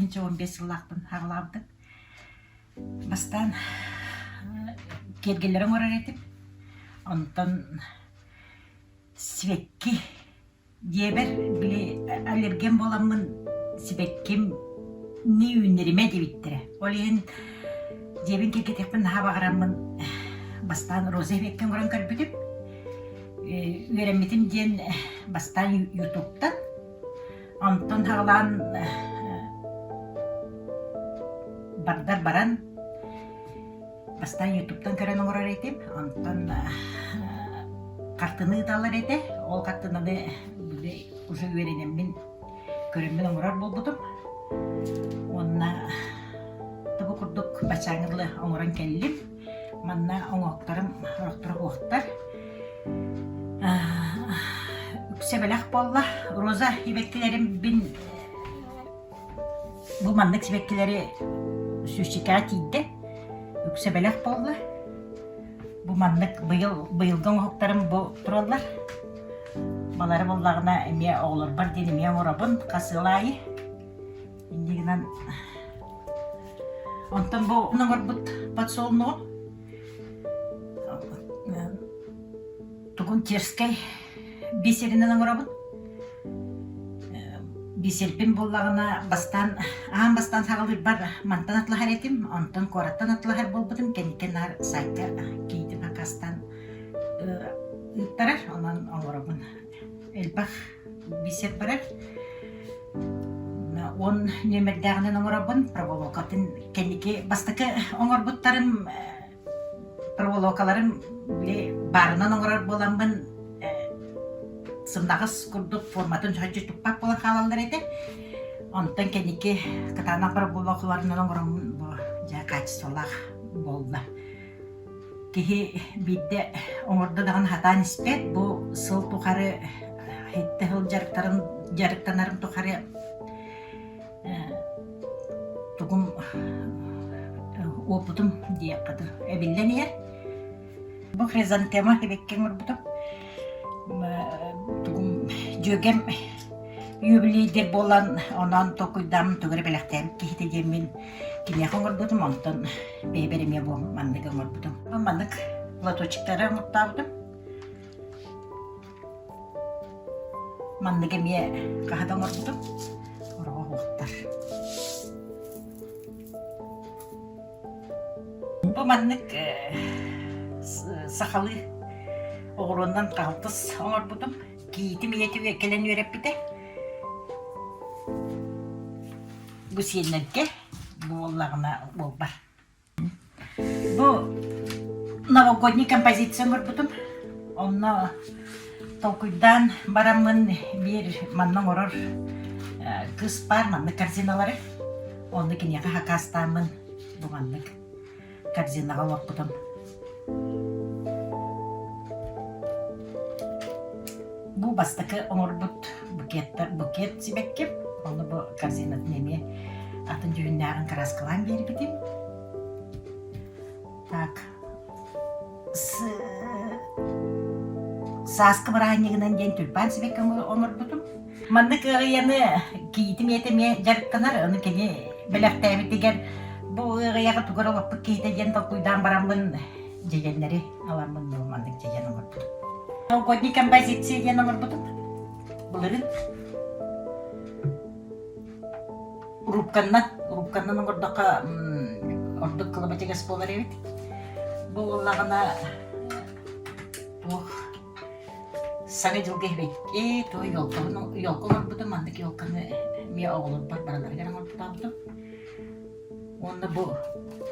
2015 сыллаахпын аҕалаабытым. Бастаан киэргэллэри оҥорор этим. Онтон сибэкки Дьиэбэр били аллергем буоламмын сибэкким ни үүннэримэ диэбиттэрэ. Ол иһин дьиэбин киэргэтиэхпин наһаа баҕараммын бастаан роза сибэкки оҥорон көрбүтүм. Үөрэммитим диэн бастаан ютубтан, онтон саҕалаан бардар баран Бастаан ютубтан көрөн оҥорор этим, онтон хартыына ыыталлар этэ. Ол хартыынаны били уже үөрэнэммин, көрөммүн оҥорор буолбутум. Уонна бу курдук баччааҥҥа дылы оҥорон кэллим. Манна оҥоһуктарым орохторо суохтар. Үксэ бэлэх буолла. Роза сибэккилэрим бин Бу маннык сибэккилэри сүүсчэкэҕэ тиийдэ, үксэ бэлэх буолла. Бу маннык быйыл быйылгы оҥоһуктарым бу тураллар. Балары буллаҕына эмиэ оҕолорбор диэн эмиэ оҥоробун хас ыал аайы. Инньэ гынан онтон бу оҥорбут подсолнуҕум тугун терскэй бисеринэн оҥоробун. Бисербин буллаҕына бастаан аан бастаан саҕалыырбар мантан атлаһар этим, онтон куораттан атлаһар буолбутум, кэнникэн наар сайтка киирдим акастан ыыттарар, онон оҥоробун. Элбэх бисер барар. Уон нүөмэрдээҕинэн оҥоробун, проволокатын кэнники бастакы оҥорбуттарым Проволокаларым били баарынан оҥорор буоламмын сымнаҕас курдук форматын чочу туппат буолан хаалаллар этэ. Онтон кэнники кытаанах проволокаларынан оҥороммун бу дьэ качестволаах буолла. Киһи биирдэ оҥордо даҕаны хатаан испэт. Бу сыл тухары сэттэ сыл дьарыктарын дьарыктанарым тухары тугум уопутум диэххэ дуу эбиллэн иһэр. Бу хризантема сибэкки оҥорбутум. Тугум дьүөгэм юбилейдир буолан онон толкуйдааммын тугу эрэ бэлэхтээбит киһитэ диэммин киниэхэ оҥорбутум онтон бэйэбэр эмиэ бу маннык оҥорбутум. Маннык платочектары оҥортообутум. Маннык эмиэ хаһа да оҥорбутум. Ороҕо уохтар. Бу маннык сахалыы оҕуруоннан хаалтыс оҥорбутум. Кийиитим ийэтэ кэлэн үөрэппитэ. Бу сиэннэргэ буоллаҕына буолбар. Бу новогодний композиция оҥорбутум. Онно толкуйдаан бараммын биир манна оҥорор кыыс баар маннык корзиналары. Онно киниэхэ хакаастааммын бу маннык корзинаҕа олорпутум. Бу бастакы оҥорбут букеттар букет сибэкким. Онно бу корзинатын эмиэ атын дьүһүннээҕин кырааскалаан биэрбитим. Так, сааскы бырааһынньыгынан диэн тюльпан сибэкки оҥорбутум. Маннык ыаҕыйаны кийиитим ийэтэ эмиэ дьарыктанар, ону кини бэлэхтээбитигэр бу ыаҕыйаҕа тугу эрэ олоппут киһитэ диэн толкуйдаан бараммын дьэдьэннэри аламмын бу маннык дьэдьэн оҥорбутум. Новогодний композиция диэн оҥорбутум. Былырыын Рубканнан, рубканнан оҥордоххо ордук кылабачыгас буолар эбит. Бу буоллаҕына туох Саҥа дьылга эбэкки, той елкабын елка оҥорбутум, маннык елканы эмиэ оҕолорбор барыларыгар оҥортообутум. Уонна бу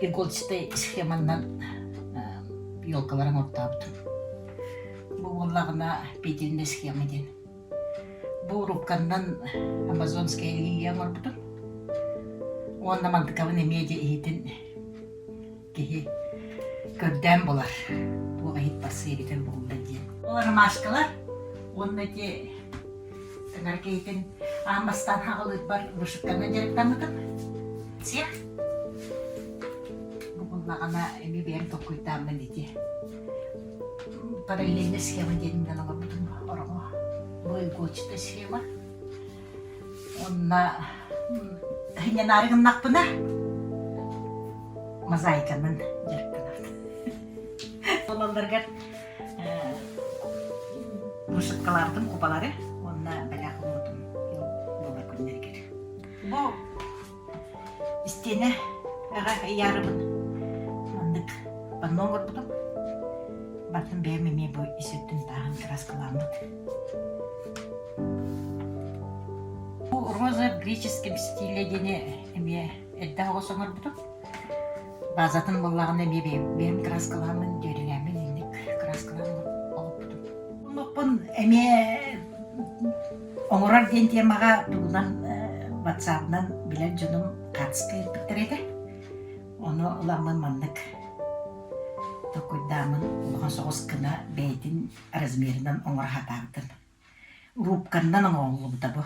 игольчатай схеманнан елкалары оҥортообутум. Бу буоллаҕына петельная схема диэн. Бу рубканнан амазонская лилия оҥорбутум. Уонна мантыкабын эмиэ дьэ иһитин киһи көрдөөн булар. Туох иһит барсыы эбитэ буолла диэн. Ол ромашкалар уонна ити таҥара киһитин аан бастаан хаҕылыырбар вышивканан дьарыктаммытым. Сиэх. Бу буллаҕына эмиэ бэйэм толкуйдааммын ити параллельная схема диэнинэн оҥорбутум ороҕо. Бу игольчатая схема. Онно Сынньанаары гыннахпына мозаиканан дьарыктанабын. Буолалларыгар вышивкалаабытым купалары уонна бэлэх ууммутум буолар күннэригэр. Бу истиэнэ аҕа ыйаарыбын маннык панно оҥорбутум. Бартын бэйэм эмиэ бу ис өттүн тааһын краскаламмыт. Бу роза в греческом стиле диэни эмиэ эрдэ оҕус оҥорбутум. Базатын буоллаҕына эмиэ бэйэм краскалааммын, дьүөрэлээммин инник краскалаан олоппутум. Оннукпун эмиэ оҥорор диэн темаҕа тугунан ватсабынан билэр дьонум хаартыска ыыппыттар этэ. Ону ыламмын маннык толкуйдааммын улахан соҕус гына бэйэтин размерынан оҥоро сатаабытым. Рубканнан оҥоһуллубута бу.